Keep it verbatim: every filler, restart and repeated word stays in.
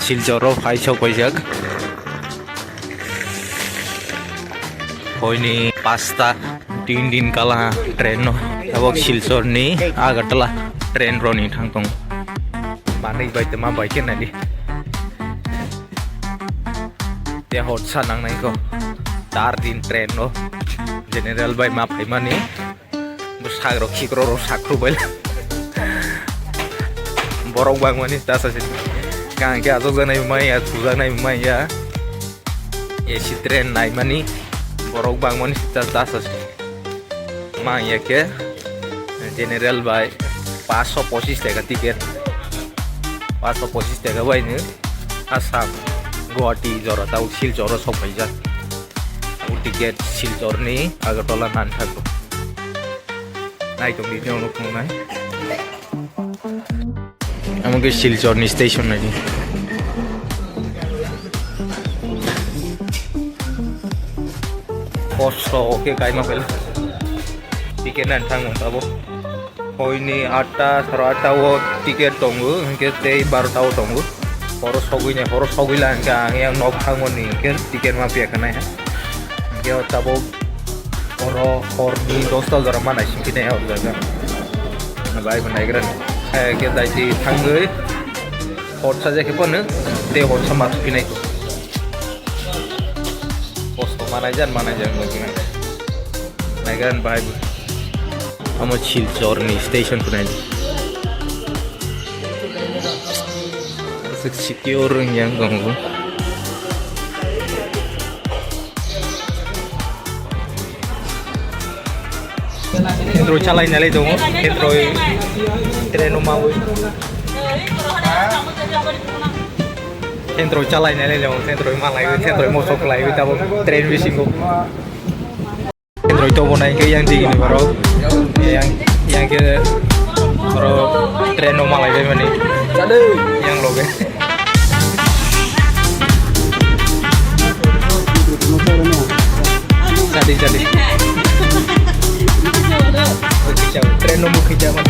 Silchor o phai sok paijak. Hoini pasta tin din kala train no. Tabok Silchor ni Agartala train roni thang tong. Manwi bai tongma bai khe nai di. Te hot sa nang nai kho. Tar din train no. General bai ma phaimani. Bo sagrok khikrok rok sakru bai. Borok bangmani ta sa se. Kang khe asok janai mai ya, sujanai mai ya. A C train naimani borok bangmani ta ta sa se. Mang ya khe general bai paanch sho pochis taka ticket. Paanch sho pochis taka bai no Assam, Guwahati jora tau Silchor o sok paijak. O ticket Silchor ni Agartala nan thago. Nai tong di, nong nukung nai. Amo khe Silchor ni station nai di. Kosto khe kaima pela. Ticket nan thang tabo. Hoini atta, saro atta o ticket tongo, hinkhe tei barota o tongo. Horo sogwi nai, horo sogwi la hinkhe ang yang nok thangmani hinkhe ticket ma piya khe nai ha. Hinkhe o tabuk oro horni dosta jora ma naising khe nai o jaga. Bai bo naigra ni. Khe dai ti thangwi hor saja khe phano tei hor sama thupinai. Kosto manai jan, manai jan, manai jan. Naigra ni bahai bo. Amo Silchor ni station phunai. Aswk secure wng yang tongo. Thentroi chalai nalai tongo, thentroi train o mawi. Thentroi chalai nalai tongo, thentroi malai, thentroi mosok lai, tabuk train bisingo. Thentroi tobo nai khe yang digi ni borok. Yang, yang khe borok train o malai bai mani. Yang loge. Jadi, jadi. Train o mukhi jaman.